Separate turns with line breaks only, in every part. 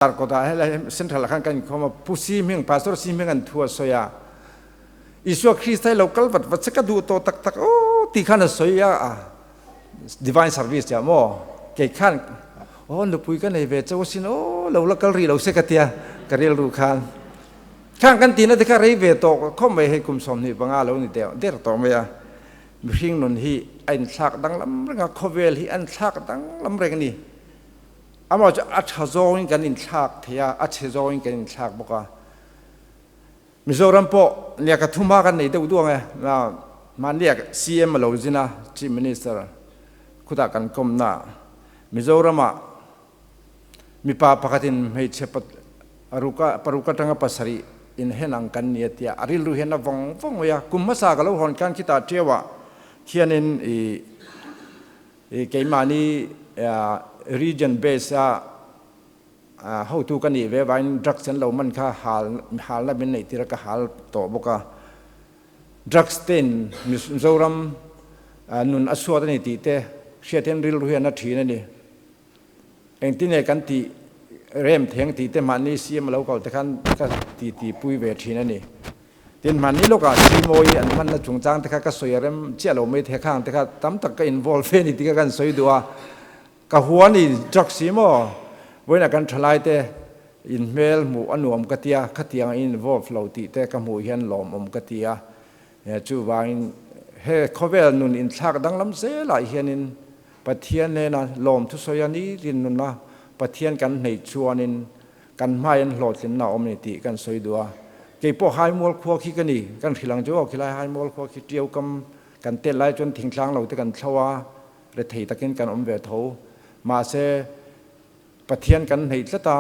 Tarkawtah helai Central ah khan kan inkhawm a, Pu Si Hming, Pastor Si Hming an thu a sawi a, Isua Krista hi lo kal vat vat se ka duh tawh tak tak aw ti khan a sawi a, Divine Service tiah maw kei khan aw nupui ka nei ve chauh asin aw lo la kal rih lo se ka tia ka rilru khan khang kan tihna te kha rei ve tawh khawp mai hei kum 25 lo ni deuh der tawh mai a, mihring nun hi a inthlak danglam reng a, khawvel hi a inthlak danglam reng a ni. Amah chu a tha zawngin kan inthlak thei a, a chhe zawngin kan inthlak bawk a. Mizoram pawh lehkha thuma kan nei deuh duang e. Mahni ah CM a lo zin a, Chief Minister khutah kan kawmna ah Mizoramah mipa pakhatin hmeichhe paruk atanga pasarih inhen ang kan ni a tia, a rilru hian a vawng vawng mai a. Kum hmasa ka lo hawn khan khitah Tiauah khianin ih Keimahni region base a hotu ka nih ve vangin drugs an lo man kha hal halna min neih tir a ka hal tawh bawk a. Drugs tein Mizoram nun a suat a ni tih te hriat hian rilru hian a thin a ni. Engtin nge kan tih rem theng tih te mahni CM a lo kal te khan ka titi pui ve thin a ni. Tin, hmanni lawkah Simawi an hmanna chungchang te kha ka sawi a rem chiah lo mai the khang te kha tam tak ka involve ve ni tih kha kan sawi duh a. Ka hua ni drugs hi maw vawiinah kan thalai te inhmel hmuh a nuam ka tia, khatiang a involve lo tih te ka hmuh hian lawmawm ka ti a. Chuvangin he khawvel nun inthlak danglam zelah hianin Pathian nena lawm thusawi a ni rin nuna Pathian kan hneih chuanin kan hmaiin hlawhtlinna a awm ni tih kan sawi duh a. Keipawh Haimual khua khi ka ni, kan hrilh ang chu aw khilai Haimual khua khi ṭiau kam kan tet lai chuan thingtlang lo te kan thlo a, rethei takin kan awm ve tho. Mahse, Pathian kan hneih tlat a,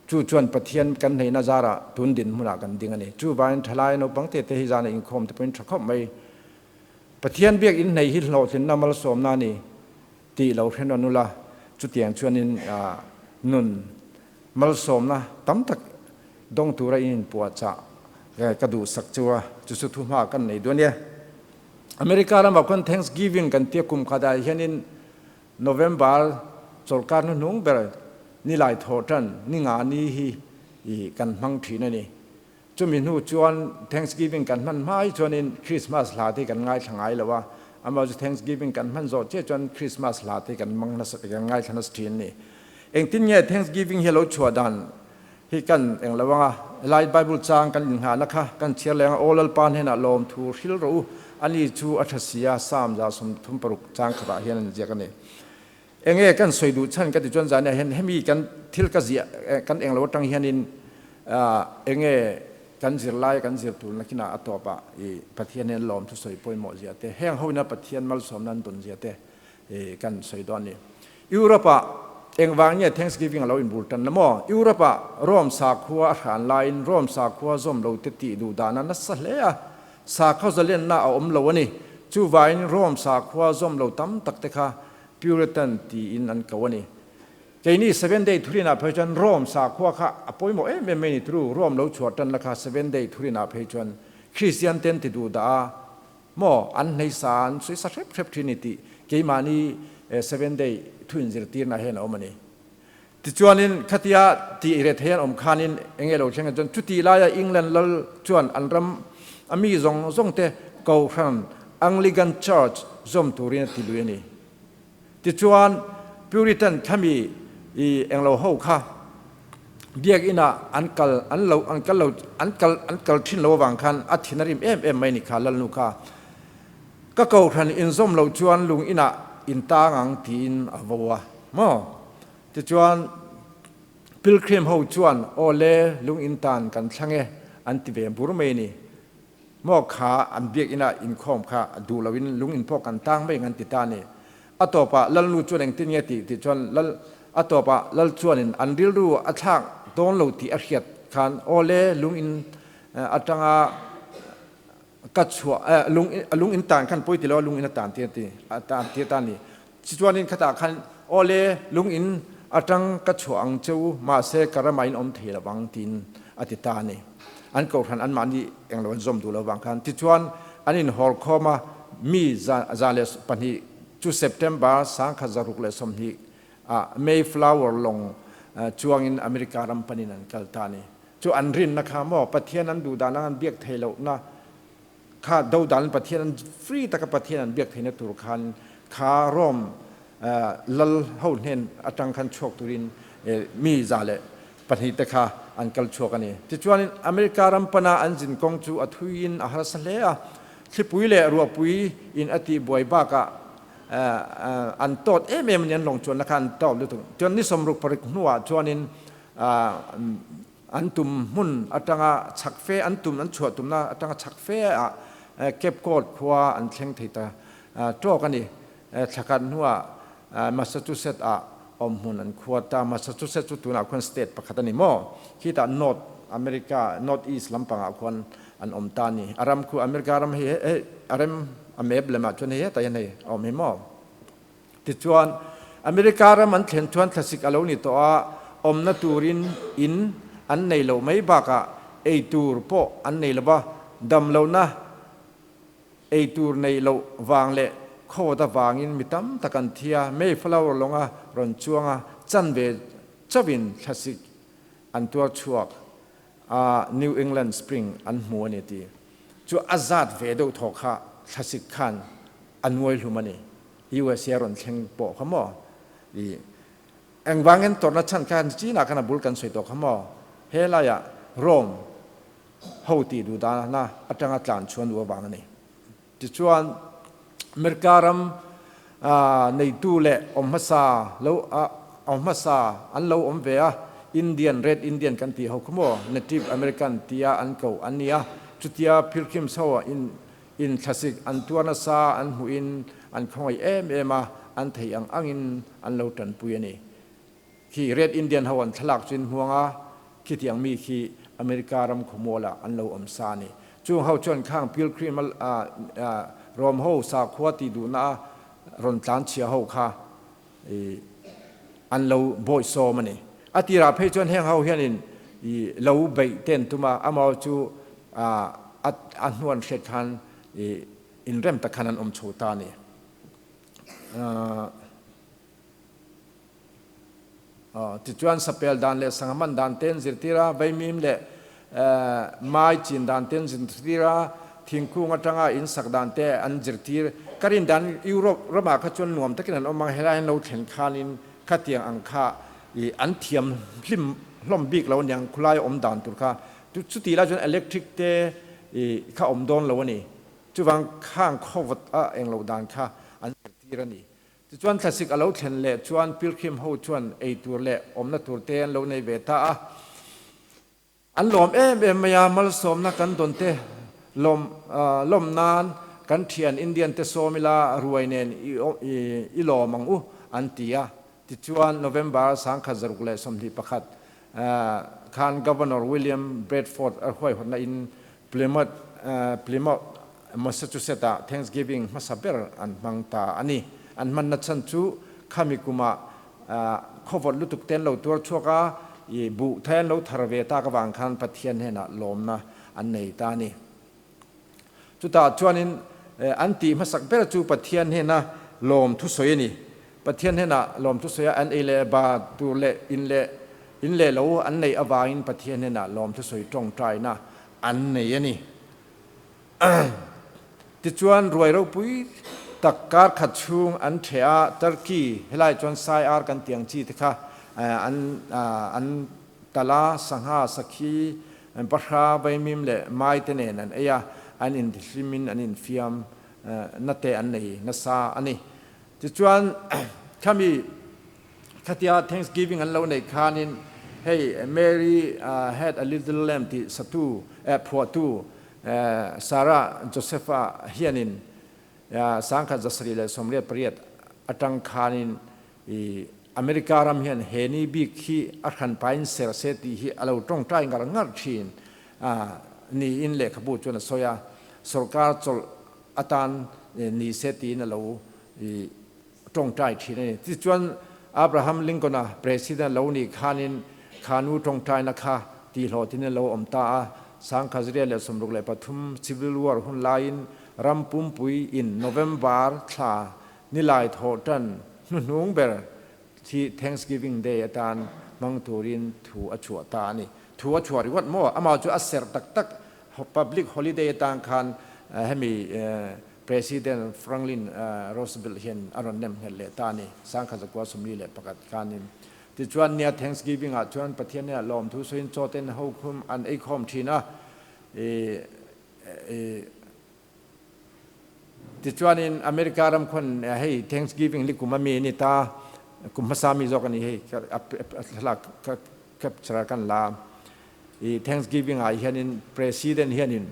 chu chuan Pathian kan hneihna zarah tun dinhmunah kan ding a ni. Chuvangin ṭhalai naupang te te hi zana inkhawm te pawhin ṭha khawp mai. Pathian biak inhneih hi hlawhtlinna malsawmna a ni tih lo hre nawn ula, chutiang chuanin nun malsawmna tam tak dawng tura in inpuahchah ka duhsak chu a, chu chu thuhma kan nei duan e. America ramah khuan Thanksgiving kan tia kum khatah hianin November chawlhkar hnuhnung ber nilai thawh tan ni nga ni hi kan hmang thin a ni. Chumi hnu chuan Thanksgiving kan hman hma hi chuanin Christmas hla te hi kan ngaithla ngai lo a, amah chu Thanksgiving kan hman zawh chiah chuan Christmas hla te hi kan hmang nasa kan ngaithla nasa thin a ni. Engtin nge Thanksgiving hi a lo chhuah dan hi kan eng lo ang a, helai Bible chang kan innghahna kha kan chhiar leh ang a, Aw Lalpa hnenah lawmthu hril rawh u, ani chu a tha si a, Psalm 36 chang khatah hian an ziak a ni. Enge kan sawi duh chhan ka ti chuan zan ah hian hemi kan thil ka ziah kan englo atang hianin enge kan zirlai kan zir tur nakinah a tawp ah i Pathian hian lawm thusawi pawimawh zia te heng ho ina Pathian malsawmna an dawn zia te kan sawi dawn a ni. Europe ah engvang nge Thanksgiving a lo inbul tan na maw? Europe ah Rome sakhua a hran laiin Rome sakhua zawm lo te tih duh dan a nasa hle a, sakhaw zalenna a awm lo a ni. Chuvangin Rome sakhua zawm lo tam tak te kha Puritan tiin an ko a ni. Keini Seven Day Thurinah phei chuan Rome sakhua kha a pawimawh em em mai ni turu, Rome lo chhuah tan la kha Seven Day Thurinah phei chuan Kristian ten ti duh dah a maw an hneisa an sawi sa hrep hrep thin ni tih keimahni Seven Day thu inzirtirna hian a awm a ni. Tichuanin khatia tih reh thei an awm khanin enge lo thleng chuan chuti laia England lal chuan an ram a mi zawng zawng te Kohhran, Anglican Church, zawm turin a ti lui a ni. Tichuan Puritan thlami i englo ho kha biakinah an kal an lo an kal lo an kal an kal thin lo avang khan a thin a rim em em mai ni kha lalnu kha. Ka Kohhran inzawm loh chuan lung inah in tang ang tiin a vo a maw? Tichuan Pilgrim ho chuan aw le lung in tan kan thlang e an ti ve bur mai a ni. Maw kha an biakinah inkhawm kha duh loin lung in pawh kan tang mai ang an ti ta a ni. A tawpah Lalnu chuan engtin nge tih tih chuan Lal a tawpah Lal chuanin an rilru a thlak dawn lo tih a hriat khan aw le lung in atanga Ka chhuah eh lung a lung in tan khan pawi ti lo a lung in a tan tir ti a tan tir ta ni. Tichuanin khatah khan awle lung in atang ka chhuah ang che u mahse ka ramah in awm thei lo vang tiin a ti ta a ni. An kohhran anmahni englo an zawm duh lo vang khan. Tichuan an inhawl khawm a mi 102 chu September 1620 ah Mayflower lawng. chuangin America ram panin an kal ta a ni. Chu an rinna kha maw Pathian an duh dan ang an biak theih lohna kha do dan Pathian an free taka Pathian an biak theihna tur khan kha Rome lal ho hnen atang khan chhuak turin mi 102 te kha an kal chhuak a ni. Tichuanin America ram pana an zin kawng chu a thuiin a harsa hle a, thlipui leh ruahpui in a tih buai bakah an tawt em em a ni, an lawng chuanna kha an tawt lutuk. Chuan ni 66 hnuah chuanin An tum hmun atanga chhak fe, an tum an chhuah tumna atanga chhak fe ah Cape Cod khua an thleng thei ta tawk a ni. Thla khat hnuah Massachusetts ah awm hmun an khuat a, Massachusetts chu tunah khuan state pakhat a ni maw? Khitah North America, North East lampangah khuan an awm ta a ni. A ram khu America ram hei hei a rem a map lemah chuan hei hetah hian hei a awm hi maw? Tichuan, America ram an thlen chuan thlasik a lo ni tawh a, awmna turin in an nei loh mai bakah ei tur pawh an nei lo va, dam lohna ei tur neih loh vang leh khawt avangin mi tam tak an thi a, Mayflower lawnga rawn chuang a chanve chauhin thlasik an tuar chhuak a, New England Spring an hmu a ni ti chu a zat ve deuh thaw kha thlasik khan a nuai hlum a ni. USA rawn thleng pawh kha maw i engvangin tawrhna chhan kha chinah khan a bul kan sawi tawh kha maw he laiah Rome ho tih duh dana atanga tlan chhuan duh avang a ni. Tichuan America ram neitu leh awm hmasa lo awm hmasa an lo awm ve a, Indian, Red Indian kan tih ho kha maw Native American tia an koh an ni a, chutia Pilgrims ho in In thlasik an tuar nasa an hmuhin an khawngaih em em a, an theih ang angin an lo tanpui a ni. Khi Red Indian ho an thlalak chu in hmuang a, khitiang mi khi America ram khawmualah an lo awm sa a ni. Chung ho chuan khang Pilgrim a Rom ho sakhua tih duhna a rawn tlan chhia ho kha an lo bawihsawm a ni. A tirah phei chuan heng ho hianin i lo beih te an tum a, amaw chu a hnuan hriat khan i inrem tak khan an awm chho ta a ni. Tichuan sapel dan leh sangha man dan te an zirtir a, vaimim leh mai chin dan te an zirtir a, thingkung atanga in sak dan te an zirtir. Ka rin dan Europe ramah kha chuan nuam takin an awm ang, helai an lo thlen khanin khatiang ang kha i an thiam hlim hlawm bik lo aniang khulai awm dan tur kha. Chuti lai chuan electric te i kha awm dawn lo a ni. Chuvang khang khawvawt a englo dan kha an zirtir a ni. Tichuan thlasik a lo thlen leh chuan pilgrim ho chuan ei tur leh awmna tur te an lo nei ve ta a. An lawm em em mai a, malsawmna kan dawn te lawm lawm nan kan thian Indian te sawm ila ruai nen i lawm ang u an ti a. Tichuan November 1621 khan Governor William Bradford a huaihawtna in Plymouth, Plymouth, Massachusetts ah Thanksgiving hmasa ber an hmang ta a ni. An hmanna chhan chu khami kumah khawvawt lutuk te an lo tuar chhuak a, i buh thai an lo thar ve tak avang khan Pathian hnenah lawmna an nei ta a ni. Chutah chuanin an tih hmasak ber chu Pathian hnena lawm thusawi a ni. Pathian hnenah lawm thusawi a an ei leh ba tur leh in leh in leh lo an neih avangin Pathian hnenah lawm thusawi tawngtaina an nei a ni. Tichuan ruai ropui tak kar khat chhung an ṭheh a, Turkey helai chuan sai ar kan tih ang chi te kha an an talh a, sangha, sakhi, bahra, vaimim leh mai te nen an ei a, an intihlimin an infiam na te an nei nasa a ni. Tichuan khami khatia Thanksgiving an lo neih khanin hei Mary had a little lamb tih satu phuahtu Sarah Joseph-a hianin 1788 atang khanin i America ram hian he ni bik hi a hranpain ser se tih hi a lo tawngtai ngar ngar thin niin lehkhabu chuan a sawi a, sorkar chawlh atan ni se tiin a lo tawngtai thin a ni. Tichuan Abraham Lincoln-a President lo nih khanin kha nu tawngtaina kha tihhlawhtin a lo awm ta a. 1963 Civil War hun laiin ram pumpui in November thla nilai thawh tan hnuhnung ber hi Thanksgiving Day atan hmang turin thu a chhuah ta a ni. Thu a chhuah ringawt maw? Amah chu a serh tak tak public holiday atang khan hemi President Franklin Roosevelt hian a rawn nem nghet leh ta a ni, 1941 khanin. Tichuan nia Thanksgiving ah chuan Pathian hnenah lawmthu sawiin chaw ten ho khum an ei khawm thin a, Tichuanin America ram khawn hei Thanksgiving li kum a mi a ni ta, kum hmasa mi zawk a ni hei a thlalak ka capture a kan la. I Thanksgiving ah hianin President hianin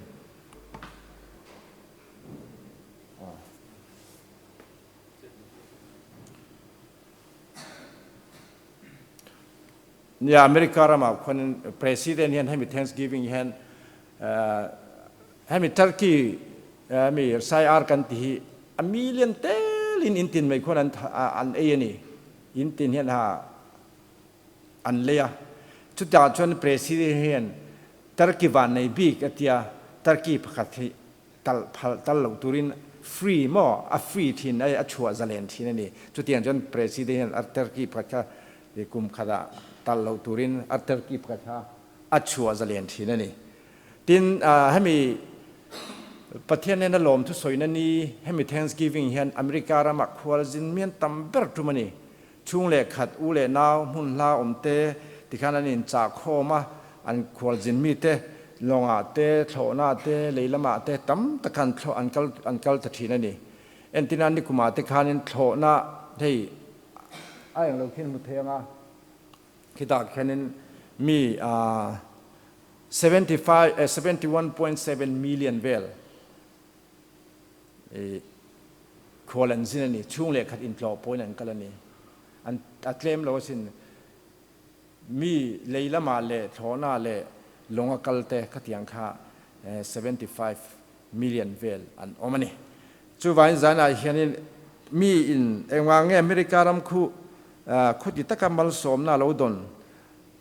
Nia America ramah khuan President hian hemi Thanksgiving hian hemi Turkey mi sai ar kan ti hi a million tel in in tin mai khuan an an ei ani in tin hian ha an lei a chutah chuan President hian Turkey van nei bik atia Turkey pakhat hi tal phal tal lo turin free maw a free thin a a chhuah zalen thin a ni. Chutiang chuan President hian a Turkey pakhat kha i kum khatah tal lo turin a Turkey pakhat kha a chhuah zalen thin a ni. Tin, hemi Pathian nena lawmthu sawina ni hemi Thanksgiving hian America ramah khualzin mian tam ber tum a ni. Chhung leh khat, u leh nau, hmun hla awm te tikhan an inchah khawm a, an khualzin mite lawngah te, thlawhna te, lei lamah te tam tak khan thlawh an kal an kal ta thin a ni. Entina nikumah te khanin thlawhna hei a englo khin hmu thei anga khitah khianin mi 75 71.7 million vel I khual an zin a ni, chhung leh khat intlawh pawhin an kal a ni. An a tlem lo asin. Mi lei lamah leh thlawhna leh lawnga kal te khatiang kha 75 million vel an awm a ni. Chuvangin zanah hianin mi in engvang nge America ram khu khuti taka malsawmna a lo dawn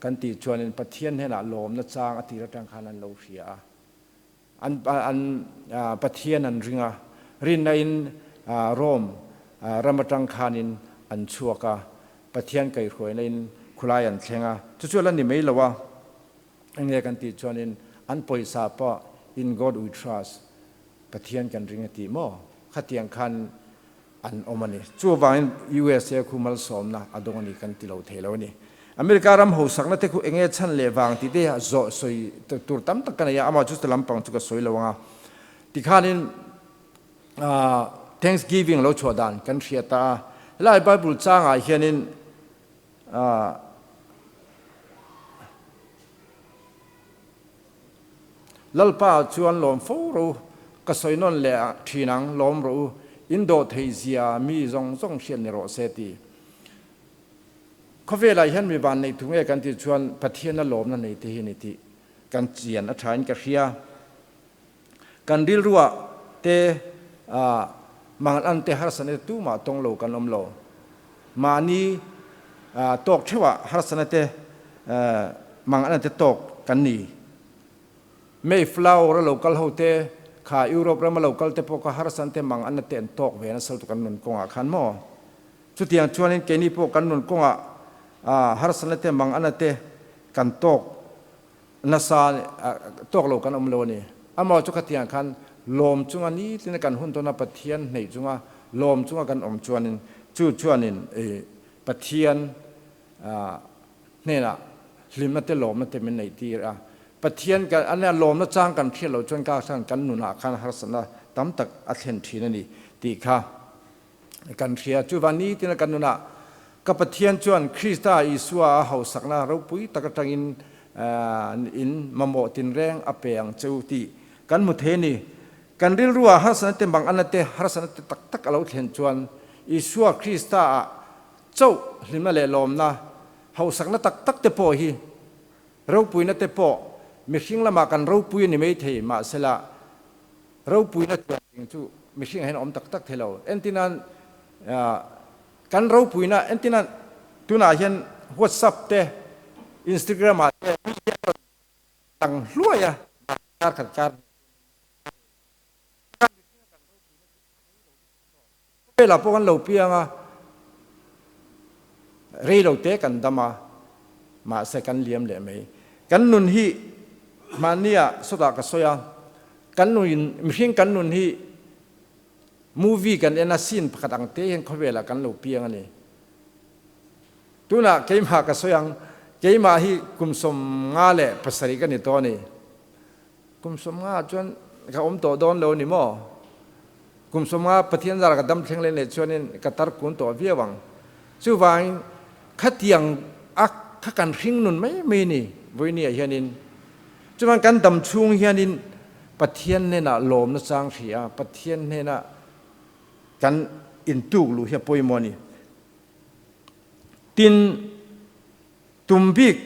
kan tih chuanin Pathian hnenah lawmna chang a tir atang khan an lo hria a. An an Pathian an ring a, rinna in Rome ram atang khanin an chhuak a, Pathian kaihhruaina in khulai an thleng a, chu chu a la ni mai lo a, enge kan tih chuanin an pawisa pawh In God we trust, Pathian kan ring a tih maw? Khatiang khan an awm a ni. Chuvangin USA khu malsawmna a dawng a ni kan ti lo thei lo a ni. America ram hausakna te khu enge chhan leh vang tih te zawh sawi tur tam tak ka nei a, amah chu chu lampang chu ka sawi lo ang a. Tikhanin Thanksgiving lo chhuah dan kan hria ta a. Helai Bible changah hianin Lalpa chuan lawm fo rawh u, ka sawi nawn leh thin ang, lawm rawh u, in dawh thei zia mi zawng zawng hriat ni rawh se ti. Khawvelah hian mi van neih thu nge kan tih chuan Pathiana lawmna nei te hi ni tih kan chian a tha in ka hria. Kan rilruah te mangan te harsatna te tumah tawng lo kan awm lo. Mahni tawk theuhah harsatna te mangan te tawk kan ni. Mayflower a lo kal ho te kha Europe rama lo kal te pawh kha harsatna te mangan te an tawk ve nasa lutuk an nun kawngah khan maw. Chutiang chuanin keini pawh kan nun kawngah harsatna te mangan te kan tawk Nasa tawk lo kan awm lo a ni. Amaw chu khatiang khan lawm chunga nitin kan hun tawn a Pathian hneih chunga lawm chunga kan awm chuanin chu chuanin Pathian hnenah hlimna te lawmna te min neih tir a. Pathian kan a lawmna chang kan hriat loh chuan ka khan kan nunah khan harsatna tam tak a thlen thin a ni tih kha Kan hria chuva nitin a kan nunah ka Pathian chuan Krista Isua a hausakna ropui tak atangin in mamawh tinreng a pe ang che u tih kan hmu thei a ni. Kan rilruah harsatna te mang ana te harsatna te tak tak a lo thlen chuan Isua Krista ah chauh hlimna leh lawmna hausakna tak tak te pawh hi ropuina te pawh mihring lamah kan ropui a ni maithei mahsela Ropuina chuan ding chu mihring ah hian a awm tak tak thei lo. Entirnan kan ropuina entirnan tunah hian WhatsApp te Instagram ah te mi hian rawn lang hluai a kar khat kar Khawvelah pawh kan lo piang a, rei lo te kan dam a. Mahse kan liam leh mai. Kan nun hi mahnia sawtah ka sawi a, kan nun in mihring kan nun hi movie kan en a scene pakhat ang te hian khawvelah kan lo piang a ni. Tunah keimah ka sawi ang, keimah hi kum 57 ka ni tawh a ni. Kum 50 ah chuan ka awm tawh dawn lo a ni maw? Kum 50 Pathian zara ka dam thleng leh leh chuanin ka tar kun tawh viau ang. Chuvangin khatiang a kha kan hring nun mai mai a ni vawinia hianin. Chuvangin kan dam chhung hianin Pathian hnenah lawmna chang hria a, Pathian hnena kan intuk luh hi a pawimawh a ni. Tin, tum bik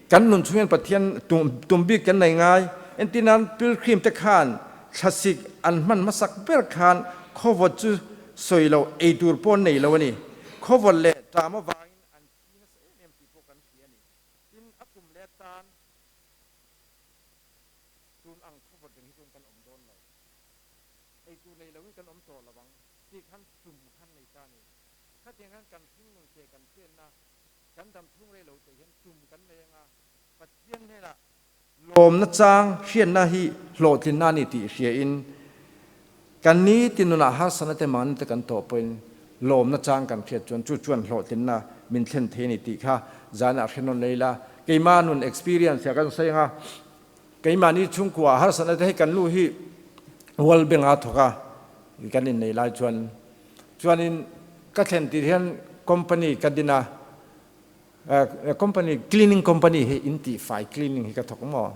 kan nun chungin Pathian tum bik kan nei ngai. Entirnan pilgrim te khan thlasik an hman hmasak ber khan khawvawt chu sawi lo ei tur pawh an nei lo a ni. Khawvawt leh ṭam avangin an thi nasa em em tih pawh kan hria a ni. Tin, a kum leh atan tun ang khawvawt reng hi chuan kan awm dawn lo. Ei tur nei loin kan awm tawh lo ang tih khan tum khan nei ta a ni. Khatiang khan kan hringnun ke kan penna, kan dam chhung rei lo te hian tum kan nei anga Pathian hnenah lawmna chang hriatna hi hlawhtlinna a ni tih hriain kan nitin nunah harsatna te mahni te kan tawh pawhin lawmna chang kan hriat chuan chu chuan hlawhtlinna min thlen thei a ni tih kha zanah hre nawn lei la. Keimah nun experience ah kan sawi anga keimahni chhungkua harsatna te hei kan nu hi World Bank ah a thawk a, kan innei lai chuan Chuanin ka thlen tir hian company ka din a, company cleaning company hi in tih fai cleaning hi ka thawk maw.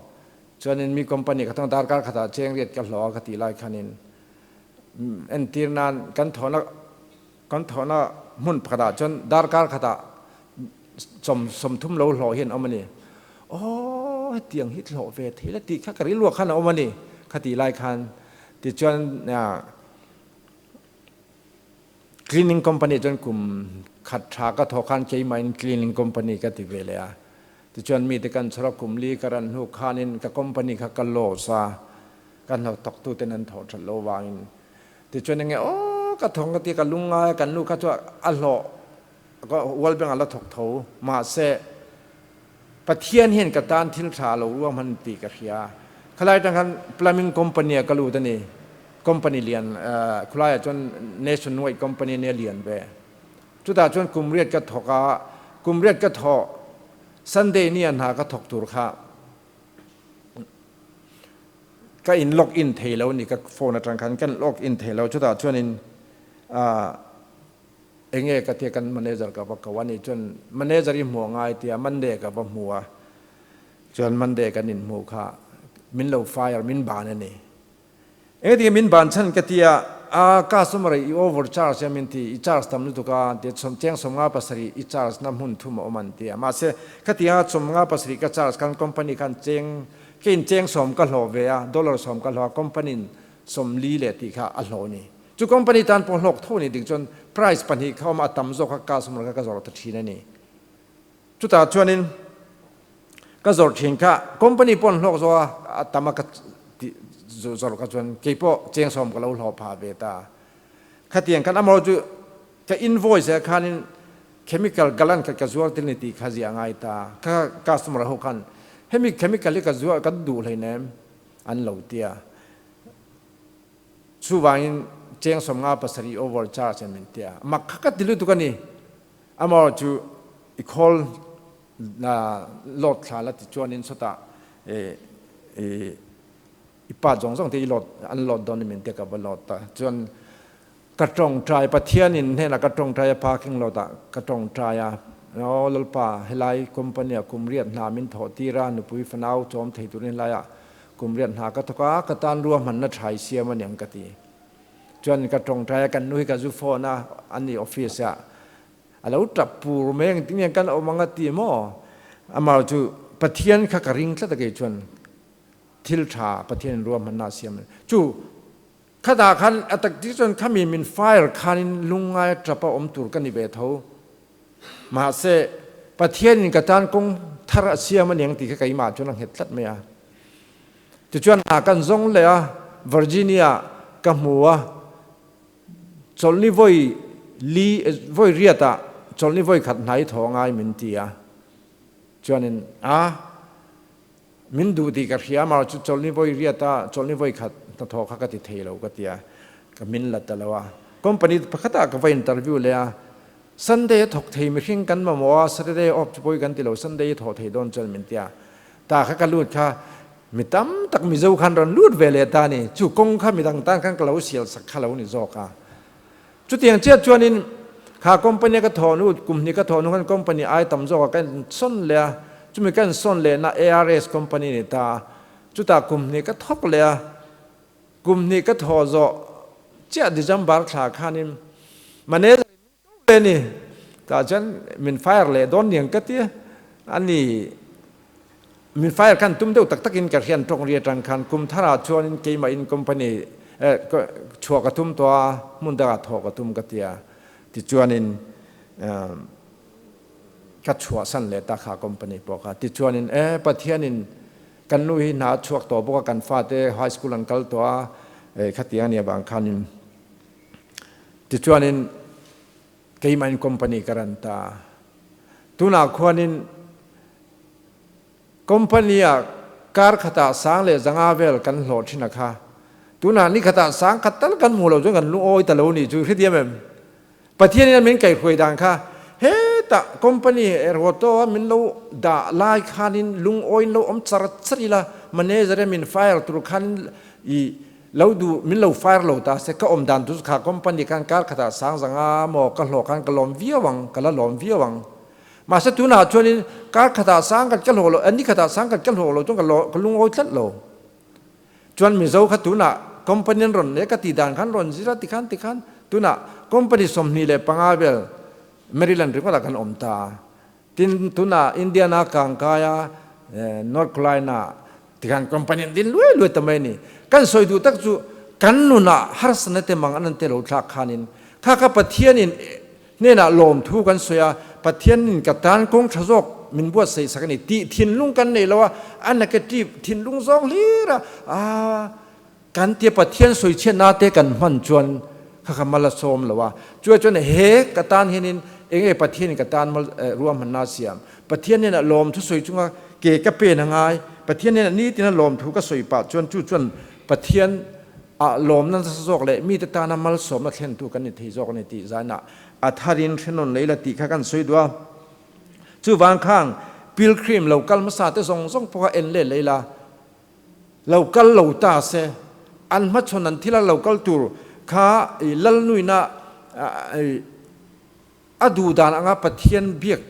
Chuanin mi company ka thawk darkar khatah cheng riat ka hlawh a ka tih lai khanin entir nan kan thawhna kan thawhna hmun pakhatah chuan darkar khatah sawm sawmthum lo hlawh hian awm a ni. Aw hetiang hi hlawh ve thei la tih kha ka rilruah khan a awm a ni kha tih lai khan tichuan Cleaning company chuan kum khat tha ka thawh khan keimahin cleaning company ka ti ve leh a. Tichuan mite kan chhawr a, kum li ka ran hnu khanin ka company kha ka loss a, ka hnathawktu ten an thawh that lo vangin. Tichuan enge aw ka thawk ka ti a, ka lungngai a, kan nu kha chu a hlawh World Bank ah la thawk tho. Mahse Pathian hian ka tan thil tha a lo ruahman tih ka hria. Khalai atang khan plumbing company ah ka lut a ni. Company lian khulaiah chuan nationwide company ania lian ve. Chutah chuan kum riat ka thawk a, kum riat ka thawh Sunday nia hna ka thawk tur kha ka in log in thei lo a ni ka phone atang khan ka log in thei lo. Chutah chuanin Enge ka tia kan manager ka va ko a ni chuan manager i hmuh angai tia Monday ka va hmu a chuan Monday kan in hmuh kha min lo fire min ban a ni. Enge tinge min ban chhan ka tia a customer i over charge a min ti i charge tam lutuk a tia cheng 57 i charge na hmun thum a awm an tia mahse khatianga 57 ka charge khan company khan cheng keiin cheng 10 ka hlawh ve a dollar 10 ka hlawh a company in 40 leh tih kha a hlawh a ni. Chu company tan pawh hlawk tho a ni ding chuan price pahnih kha awm a, a tam zawk kha customer kha ka zawrh ta thin a ni. Chutah chuanin ka zawrh thin kha company pawh an hlawk zawk a, a tam a ka tih zawrh kha chuan kei pawh cheng 10 ka lo hlawh phah ve ta. Khatiang khan amaherawhchu chu ka invoice ah khanin chemical galan khat ka zuar tel ni tih kha ziah a ngai ta. Kha customer ho khan hemi chemical hi ka zuar ka duh hleinem an lo tia. Chuvangin cheng 57 over charge an min ti a. Mak kha ka ti lutuk a ni. Amaherawhchu chu i khawl load thla la ti chuanin sawtah i pa zawng zawng te i load an load dawn ni min ti a ka va load ta. Chuan ka tawngtai Pathianin hnenah ka tawngtai a parking lot ah ka tawngtai a. Aw Lalpa helai company ah kum riat hna min thawh tir a nupui fanau chawm thei turin helai ah Kum riat hna ka thawk a, ka tan ruahmanna tha i siam a niang ka ti. Chuan ka tawngtai a, kan nu hi ka zu phone a, an ni office ah a lo tap pur mai ang tinge kan awm ang a ti maw? Amah chu Pathian kha ka ring tlat a kei chuan thil tha Pathian in ruahmanna a siam a ni. Chu khatah khan a tak tik chuan khami min fire khanin lungngai a tap a awm tur ka ni ve tho. Mahse Pathian in ka tan kawng thar a siam a niang tih kha keimah chuan a nghet tlat mai a. Tichuan hna kan zawng leh a, Virginia ka hmu a, chawlhni vawi li vawi riat ah chawlhni vawi khat hnai thaw ngai min ti a. Chuanin a min duh tih ka hria mar chu chawlhni vawi riat a chawlhni vawi khat hnathawh kha ka ti thei lo ka ti a, ka min la ta lo a. Company pakhatah ka va interview leh a, Sunday a thawk thei mihring kan mamawh a, Saturday off chu pawi kan ti lo, Sunday i thawh thei dawn chuan min ti a. Tah kha ka lut kha mi tam tak Mizo khan rawn lut ve leh ta a ni. Chu kawng kha midang tan khan ka lo sial sak kha lo ni zawk a. Chutiang chiah chuanin kha company a ka thawh hnu, kum hnih ka thawh hnu khan company ai tam zawkah ka insawn leh a, chumi ka insawn lehna ARS company a ni ta a, chutah kum hnih ka thawk leh a, kum hnih ka thawh zawh chiah December thla khanin manager in min ko leh a ni, tah chuan min fire leh dawn niang ka ti a, ani Min fire khan tum deuh tak takin ka hrian tawng ri atang khan kum tharah chuanin keimahin company chhuah ka tum tawh a, hmun dangah thawh ka tum ka ti a, tichuanin ka chhuahsan leh ta kha company pawh kha. Tichuanin e Pathianin kan nu hi hna a chhuak tawh bawk a, kan fate high school an kal tawh a, khatiang a nih avang khanin tichuanin keimahin company ka ran ta. Tunah khuanin Company-ah kar khatah sang leh zanga vel kan hlawh thin a kha. Tunah ni khatah sang khat tal kan hmuh loh chuan kan lungawi ta lo nih chu hrethiam em? Pathianin a min kaihhruai dan kha hetah company Roto-a min lo dah lai khanin lungawiin lo awm char char ila, manager-a min fire tur khan i lo duh min lo fire lo ta se ka awm dan tur chu kha company khan kar khatah sang zanga maw ka hlawh khan ka lawm viau ang, ka la lawm viau ang. Mahse tunah chuanin kar khatah sang khat ka hlawh lo, ni khatah sang khat ka hlawh lo chuan ka lawh ka lungawi tlat lo. Chuan Mizo kha tunah company an rawn leh ka tih dan khan rawn zir a tikhan tikhan tunah company 25 vel Maryland ringawtah kan awm ta a. Tin tunah Indiana Kangkaia North Carolina tikhan company an din luai luai ta mai a ni. Kan sawi duh tak chu kan nunah harsatna te mang an an te lo thlak khanin kha kha Pathianin Hnenah lawmthu kan sawi a, Pathianin ka tan kawng tha zawk min buatsaih sak a ni tih thinlung kan nei lo a, a negative thinlung zawng hlir a, aa kan tia Pathian sawichhiatna te kan hman chuan kha kha mal a sawm lo a, chuai chuan he ka tan hianin enge Pathianin ka tan mal ruahmanna a siam, Pathian hnenah lawmthu sawi chunga ke ka pen a ngai, Pathian hnenah nitina lawmthu ka sawi pah chuan chu chuan Pathian ah lawmna nasa zawk leh mite tana malsawmna thlentu kan ni thei zawk a ni tih zainah a tharin hrenawn lei la tih kha kan sawi duh a. Chuvang khang pilgrim lo kal hmasa te zawng zawng pawh kha en leh lei la, lo kal lo ta se an hmachhawn an thila lo kal tur kha i lalnuina a duh dan anga Pathian biak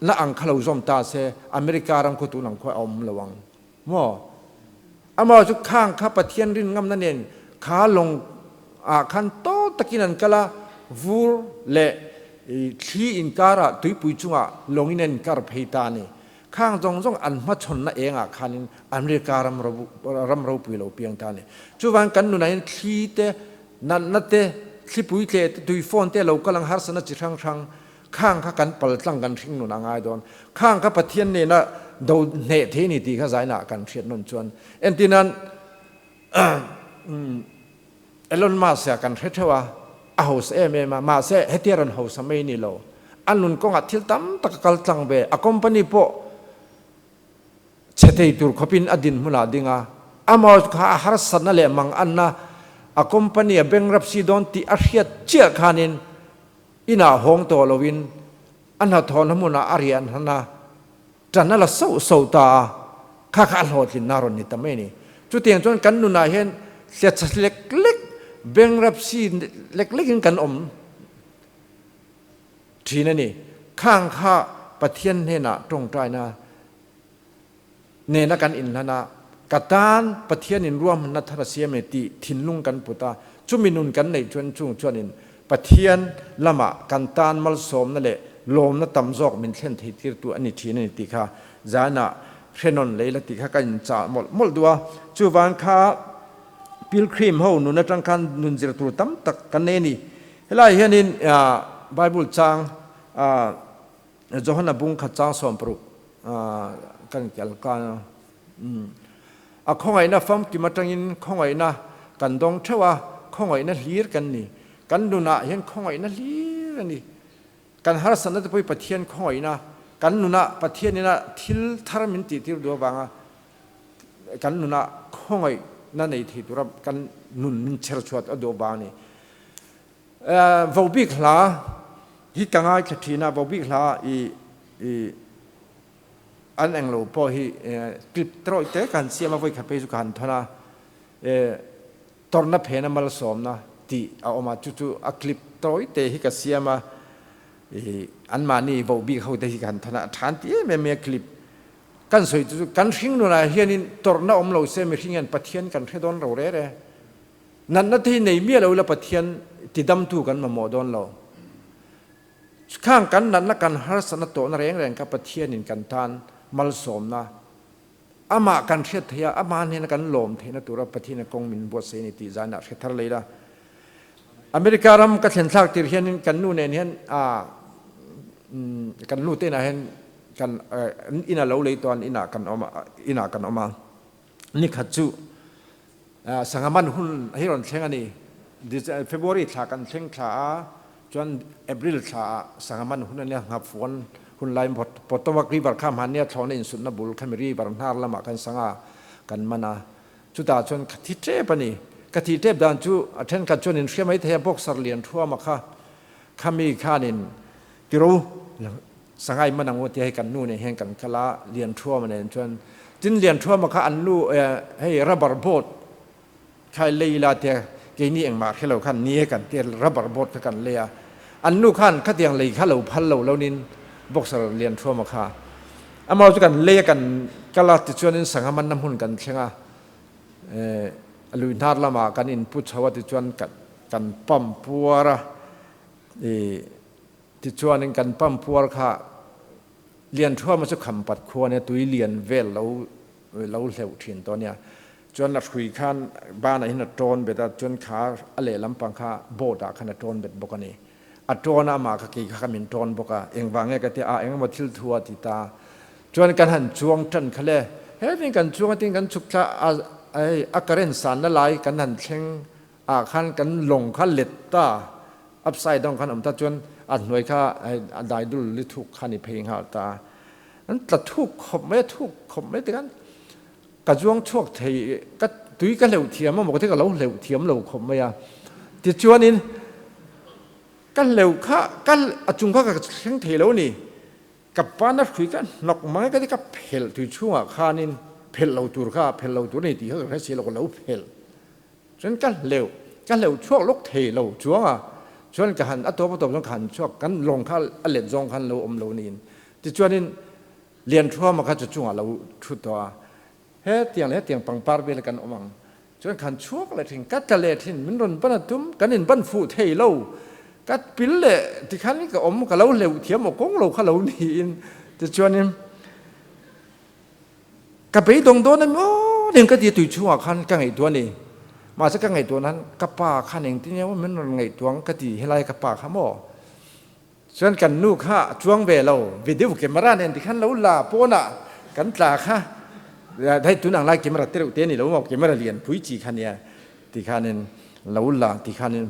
na ang kha lo zawm ta se America ram khaw tun ang khaw a awm lo ang. Maw? Amah chu khang kha Pathian rin ngamna nen kha lawng ah khan tawt takin an kal a, vur leh thli inkarah tuipui chungah lawngin an inkar phei ta a ni. Khang zawng zawng an hmachhawnna engah khanin America ram ram ropui lo piang ta a ni. Chuvang kan nunah hian thli te, natna te, thlipui tleh te, tuifawn te lo kal ang harsatna chi hrang hrang Khang kha kan pal tlang kan hring nun a ngai dawn. Khang kha Pathian nena do hneh thei a ni tih kha zainah kan hriat nawn chuan entirnan Elon Musk-a kan hre theuh a, a hausa em em a, mahse hetia rawn hausa mai a ni lo. A nun kawngah thil tam tak a kal tlang ve, a company pawh chhe thei tur khawpin a dinhmunah a ding a, amah kha a harsatna leh manganna a company a bankruptcy dawn tih a hriat chiah khanin Inah hawng tawh loin a hnathawhna hmunah a riah hnan a, ṭan a la sauh sauh ta a, kha kha a hlawhtlinna a rawn ni ta mai a ni. Chutiang chuan kan nunah hian hliatchha lek lek, bankruptcy lek lekin kan awm ṭhin a ni. Khang kha Pathian hnenah ṭawngṭaina nena kan inhlan a, ka tan Pathianin ruahmanna thar a siam e tih thinlung kan put a, chumi nun kan neih chuan chung chuanin Pathian lamah kan tan malsawmna leh lawmna tam zawk min thlen thei tirtu a ni thin a ni tih kha zanah hrenawn lei la tih kha ka inchah mawlh mawlh duh a. Chuvang kha pilgrim ho nun atang khan nun zir tur tam tak kan nei a ni. Helai hianin Bible chang Johana bung khat chang 60 kan kal ka a khawngaihna famkim atangin khawngaihna kan dawng theuh a, khawngaihna hlir kan ni. Kan nunah hian khawngaihna hlir a ni. Kan harsatna te pawh hi Pathian khawngaihna. Kan nunah Pathianina thil thar min tihtir duh avanga kan nunah khawngaihna nei thei tura kan nun min chher chhuat a duh avang a ni. Vobik hla hi ka ngaithla thin a, Vobik hla i i an englo pawh hi clip trawih te ka han siam a, vawikhat phei chu ka han thawn a, tawrhna phena malsawmna tih a awm a, chu chu a clip tawih te hi ka siam a, i anmahni vohbik ho te hi ka han thawn a, a tha an ti em em mai a clip kan sawi chu chu kan hring nunah hianin tawrhna awm lo se mihring hian Pathian kan hre dawn lo re re. Natna te hi nei miah lo ila Pathian tidamtu kan mamawh dawn lo. Khang kan natna kan harsatna tawhna reng reng kha Pathianin kan tan malsawmna Amah kan hriat theih a, amah hnena kan lawm theihna tura Pathian kawng min buatsaih a ni tih zainah hre thar lei la. America ram ka thlen thlak tir hianin kan nu nen hian kan nu te inah hian kan ina lo lei tawh an inah kan awm a, inah kan awm a. Nikhat chu Sangha man hun hi rawn thleng a ni. February thla kan thleng thla a, chuan April thla ah sangha man hun a nia, Nghafuan hun lai Potomac River kha hmannia thlawhna insutna bul khami river hnar lamah khan sangha kan man a, chutah chuan ka thi tep a ni. Ka thih tep dan chu a thenkhat chuan in hria mai thei a, boxer lian thuama kha khami khanin tiro Sangai man ang u tia hei kan nu nen hian kan kal a, Lianthuama nen chuan. Tin Lianthuama kha an nu hei rubber boat kha lei ila tia keini engmah hre lo khan ni e kan tia rubber boat kha kan lei a. An nu khan khatiang lei kha lo phal lo lonin boxer Lianthuama kha amah chu kan lei a kan kal a tichuanin sangha manna hmun kan thleng a, lui hnar lamah kan inpu chho a tichuan kan pump puar a i Tichuanin kan pump puar kha Lianthuama chu Khampat khua nia tui lian vel lo lo hleuh thin tawh nia. Chuan a hrui khan banah hian a tawn bet a, chuan kha a lehlam pang kha boat ah khan a tawn bet bawk a ni. A tawn a amah kha kei kha ka min tawn bawk a, engvang nge ka tia a engemaw thil thu a ti ta. Chuan kan han chuang tan kha le, hetin kan chuang a tin kan chhuk thla a hei a current sanna lai kan han thleng ah khan kan lawng kha let ta upside down khan awm ta chuan a hnuai kha a dai dul li thuk kha ni phei nghal ta an tla thuk khawp mai a thuk khawp mai tikhan ka zuang chhuak thei ka tui ka hleuh thiam a maw ka ti ka lo hleuh thiam lo khawp mai a tichuanin ka hleuh kha ka a chung kha ka thleng thei lo ni Ka pana hrui ka hnawk mang ka ti ka phelh tui chhungah khanin phelh lo tur kha phelh lo tur a ni tih kha ka hre si lo ka lo phelh chuan ka hleuh ka hleuh chhuak lawk thei lo chuang a chuan ka han a tawp a tawp chuan ka han chhuak kan lawng kha a let zawng khan lo awm lo niin tichuanin Lianthuama kha chu chungah lo thu tawh a hetiang leh hetiang pangpar vel kan awm ang Chuan khan chhuak leh thin, ka tla leh thin, min rawn ban a tum, kan in ban fuh thei lo, ka pil leh tikhan ka awm, ka lo hleuh thiam aw kawng lo kha lo niin tichuanin ka beidawng dawn em aw nen ka ti a tui chhungah khan ka ngaihtuah a ni. Mahse ka ngaihtuah nan ka pa khan engtin nge maw min rawn ngaihtuah ang ka ti helai ka pa kha maw. Chuan kan nu kha a chuang ve lo, video camera nen tikhan lo la pawnah kan tla kha hei tun ang lai camera te reuh te a ni lo maw, camera lian pui chi kha nia tikhanin lo la tikhanin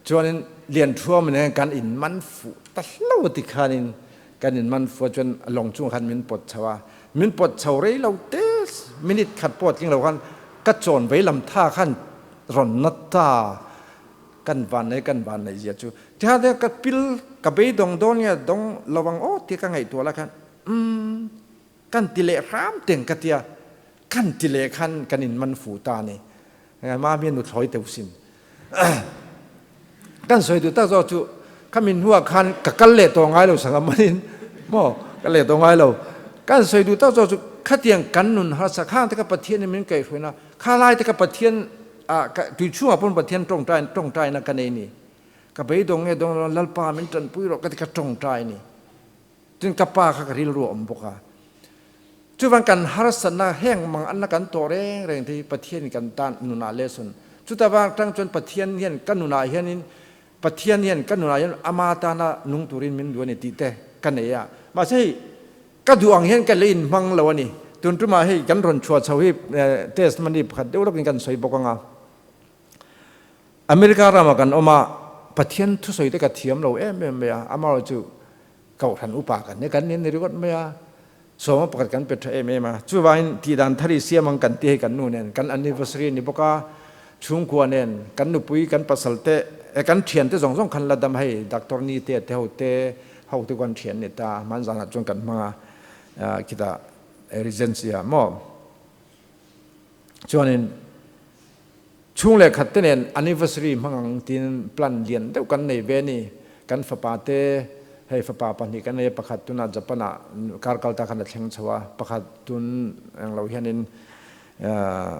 chuanin Lianthuam nen kan in man fuh ta hlo tikhanin kan in man fuh a chuan lawng chungah khan min pawt chho a, min pawt chho rei lo te minute khat pawh a tling lo khan ka chawn vei lam tha khan rawn na ta. Kan van nei kan van nei zia chu tikhan te ka pil ka beidawng dawn nge dawng lo ang aw tia ka ngaihtuah lai khan umm kan ti leh hram teng ka tia kan ti leh khan kan in man fu ta ni mami nu thlawi teuh sin kan sawi duh tak zawk chu khami hnuah khan ka kal leh tawh ngai lo sangha manin maw ka leh tawh ngai lo kan sawi duh tak zawk chu khatiang kan nun harsa khang te kha Pathian in min kaihhruaina kha lai te kha Pathian Ah ka tui chhungah pawn Pathian tawngtai tawngtaina ka nei ni. Ka beidawng nge dawng lo Lalpa min tanpui rawh ka ti ka tawngtai ni. Tin ka pa kha ka rilru a awm bawk a. Chuvang kan harsatna heng mang anna kan tawh reng reng te hi Pathian in kan tan nunah lesson. Chuta vang tang chuan Pathian hian ka nunah hianin Pathian hian ka nunah hian ama tana nung turin min duh a ni tih te ka nei a. Mahse hei Ka duh ang hian ka lei in hmang lo a ni. Tun tumah hei kan rawn chhuah chho hi test money pakhat deuh lawkin kan sawi bawk ang a. America ramah kan awm a, Pathian thusawi te ka thiam lo em em mai a, amaherawhchu chu Kohhran upa kan ni kan ni ni ringawt mai a. Sawma pakhat kan pe tha em em a. Chuvangin tihdan thar i siam ang kan ti hei kan nu nen kan anniversary ni bawk a, chhungkua nen kan nupui kan pasal te kan thian te zawng zawng khan la dam hei Doctor Ni te te ho te ho te kan thian ni ta hmanzanah chuan kan hmang a khitah Regency ah maw chuanin Chhung leh khat te nen anniversary hmang ang tiin plan lian deuh kan nei ve a ni. Kan fapa te, hei fapa pahnih kan nei a, pakhat tunah Japan ah kar kal ta khan a thleng chho a, pakhat tun englo hianin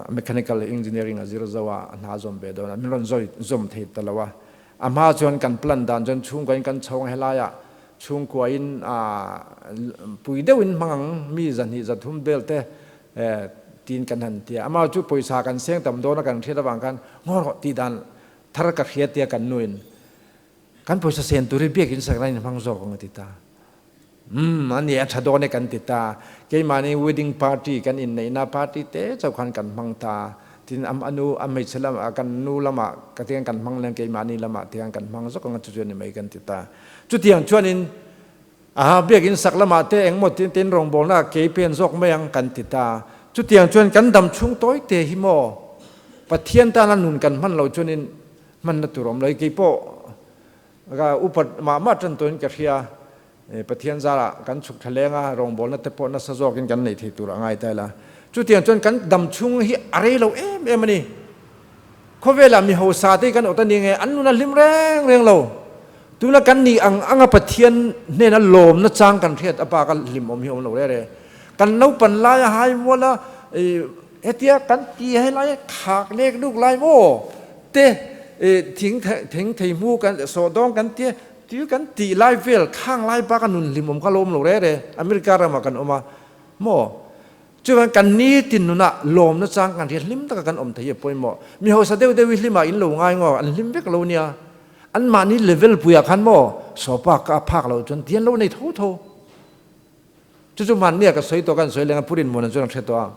mechanical engineering a zir zo a, a hna zawm ve dawn a, min rawn zawi zawm thei ta lo a. A hma chuan kan plan dan chuan chhungkua in kan chho ang helai ah chhungkua in pui deuh in hmang ang mi zahnih zathum vel te tiin kan han ti a, amah chu pawisa kan seng tam dawn a kan hriat avang khan ngaw rawh tih dan thar ka hria tia kan nuin kan pawisa sen tur hi biakin sakna in hmang zawk ang a ti ta. Umm a ni a tha dawn e kan ti ta. Keimahni wedding party kan inneihna party te chauh khan kan hmang ta. Tin am anu a hmeichhe lam kan nu lamah ka tiang kan hmang leng keimahni lamah tiang kan hmang zawk ang a chu chu a ni mai kan ti ta. Chutiang chuanin Aha, biakinn sak lamah te engmaw tin tin rawngbawlna kei pen zawk mai ang kan ti ta. Chutiang chuan kan dam chhung tawi te hi maw Pathian tana nun kan hman loh chuanin hmanna tur awm lo. Kei pawh ka upat mah mah tan tawhin ka hria. Pathian zarah kan chhuk tha leng a, rawngbawlna te pawh nasa zawkin kan nei thei tur a ngai ta ila. Chutiang chuan kan dam chhung hi a rei lo em em a ni. Khawvelah mi hausa te hi kan awt a ni nge an nun a hlim reng reng lo. Tuna kan nih ang anga Pathian hnena lawmna chang kan hriat a bak a hlim awm hi awm lo re re. Kan naupan lai a hai mual a hetia kan ti helai khak lek luk lai maw te thing thing thei hmu kan sawh dawng kan tia tiu kan tih lai vel khang lai bak a nun hlim awm kha lawm lo re re. America ramah kan awm a maw. Chuan kan nitin nunah lawmna chang kan hriat hlim taka kan awm thei hi a pawimawh. Mi hausa deuh deuh hi hlimah in lo ngai ngaw, an hlim vek lo nia. Anmahni level puiah khan maw sawpa ka a phak loh chuan ti an lo nei tho tho. Chu chu hmannia ka sawi tawh ka an sawi leng a Purin Muana chuan a hre tawh a.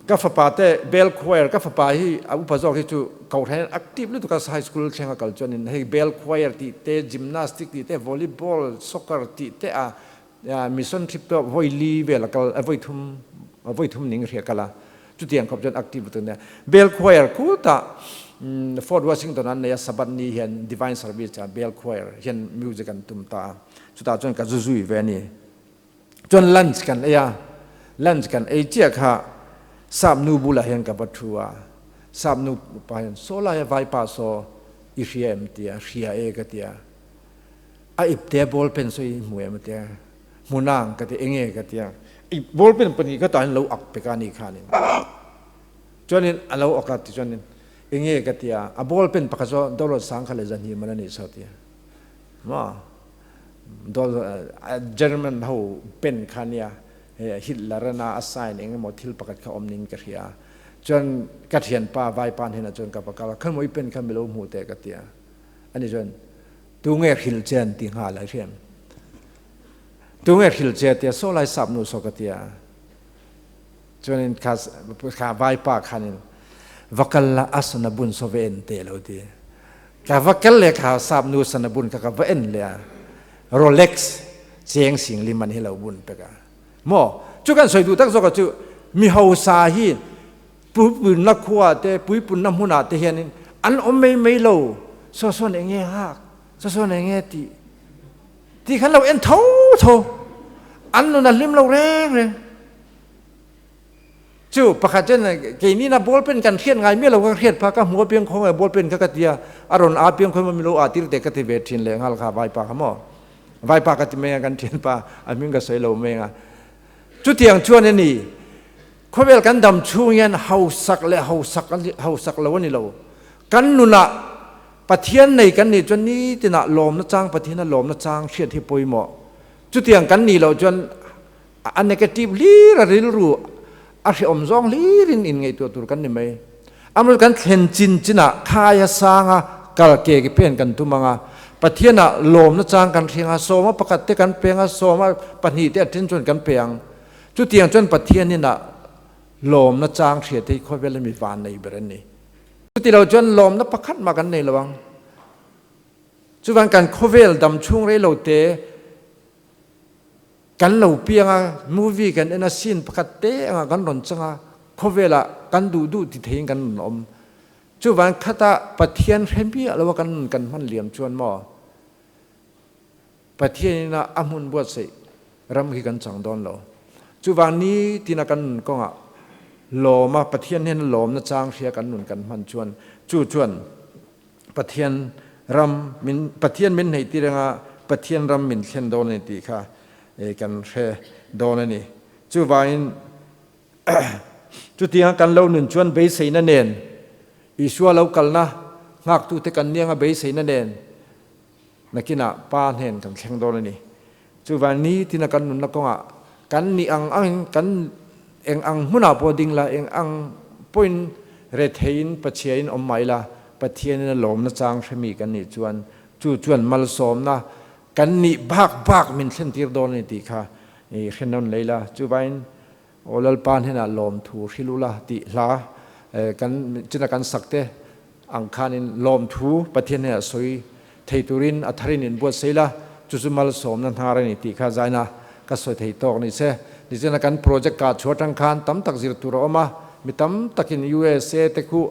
Ka fapa te bell choir ka fapa hi a upa zawk hi chu kohhran hian active lutuk a high school thleng a kal chuanin hei bell choir tih te gymnastic tih te volleyball soccer tih te a Mission trip pawh vawi li vel a kal, vawi thum, vawi thum ning hria kal a, chutiang khawp chuan active lutuk ania. Bell choir khutah Fort Washington an nei a, Sabbath ni hian Divine Service ah Bell choir hian music an tum ta a, chutah chuan ka zu zui ve a ni. Chuan lunch kan ei a, lunch kan ei chiah kha sap nu bulah hian ka va thu a, sap nu pa hian saw laia vaipa saw i hria em tia, hria e ka tia. A ipte ball pen saw i hmu em a tia, hmu nang ka ti, enge ka tia, i ball pen pahnih kha tah hian lo ak pek a ni khanin chuanin a lo ak a ti chuanin enge ka tia, a ball pen pakhat saw dollar sang kha leh zahnih man a nih saw tia maw dollar German ho pen kha nia Hitler ana a sign engemaw thil pakhat kha awm niin ka hria chuan ka thianpa vaipa hnenah chuan ka va kal a, khawimaw i pen kha mi lo hmuh teh ka tia ani chuan Tunge hrilh che an ti nghal a hriam. Tunge hrilh che tia saw lai sap nu saw ka tia. Chuanin kha kha vaipa khanin va kal la a sana bun saw va en te lo ti. Ka va kal le kha sap nu sana bun kha ka va en le a. Rolex cheng sing li man hi lo bun peka. Mo chu kan soi duh tak zawk chu mi hausa hi Puipunna khua te, puipunna hmunah te hianin an awm mai mai lo, saw sawn eng nge hak, saw sawn eng nge tih tih khan lo en tho tho, an nun a hlim lo reng reng. Chu pakhat chuan keini na ball pen kan hriat ngai miah lo ka hriat phah ka hmu apiang khawngaih ball pen kha ka ti a, a rawn a apiang khawi maw min lo ah tir teh ka ti ve thin leh nghal kha vaipa kha maw. Vaipa ka ti mai a kan thianpa a hming ka sawi lo mai ang a. Chutiang chuan a ni. Khawvel kan dam chhung hian hausak leh hausak hausak lo a ni lo. Kan nunah Pathian nei kan nih chuan nitinah lawmna chang Pathiana lawmna chang hriat hi pawimawh. Chutiang kan nih loh chuan a negative hlir a rilru a hrehawm zawng hlirin inngaihtuah tur kan ni mai. Amaherawhchu kan thlen chin chinah khaia sanga kal ke ke pen kan tum ang a, Pathianah lawmna chang kan hriang a, sawma pakhat te kan peng a, sawma pahnih te a then chuan kan pe ang. Chutiang chuan Pathian inah lawmna chang hriat hi khawvel a mi van nei ber a ni. Chuti lo chuan lawmna pakhat mah kan nei lo ang. Chuvang kan khawvel dam chhung rei lo te Kan lo piang a, movie kan en a, scene pakhat te anga kan rawn chang a, khawvelah kan duh duh ti theiin kan rawn awm. Chuvang khata Pathian hre miah lo a kan nun kan hman liam chuan maw? Pathian in a a hmun buatsaih ram khi kan chang dawn lo. Chuvang nitin a kan nun kawngah lawm a, Pathian hian a lawmna chang hria kan nun kan hman chuan chu chuan Pathian ram min Pathian min hneih tir anga Pathian ram min thlen dawn a ni tih kha kan hre dawn a ni. Chuvangin chutianga kan lo nun chuan beiseina nen Isua lo kalna nghaktute kan nianga beiseina nen nakinah Pa hnen kan thleng dawn a ni. Chuvang nitina kan nunna kawngah kan nih ang angin kan eng ang hmunah pawh ding la, eng ang pawhin retheiin Pathiain awm mah ila, Pathianin a lawmna chang hremi kan nih chuan chu chuan malsawmna kan nih bak bak min thlentir dawn a ni tih kha i hre nawn lei la. Chuvangin Aw Lalpa hnenah lawmthu hrilh ula tih hla kan china kan sak te ang khanin lawmthu Pathian hnenah sawi thei turin a tharin in buatsaih la, chu chu malsawmna hnar a ni tih kha zaina ka sawi thei tawk ni se. Nichina kan project kah chhuah atang khan tam tak zir tur a awm a, mi tam takin USA te khu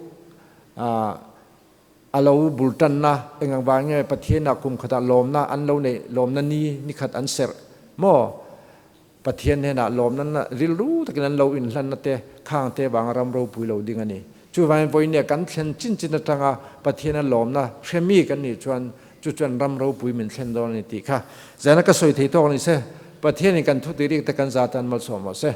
A lo bul tanna eng ang vang nge Pathianah kum khatah lawmna an lo neih lawmna ni ni khat an serh maw? Pathian hnenah lawmna na rilru takin an lo inhlanna te khang te vanga ram ropui lo ding a ni. Chuvangin vawinia kan thlen chin chin atanga Pathiana lawmna hre mi kan nih chuan chu chuan ram ropui min thlen dawn a ni tih kha zana ka sawi thei tawk a ni se. Pathianin kan thutirik te kan za tan malsawm rawh se.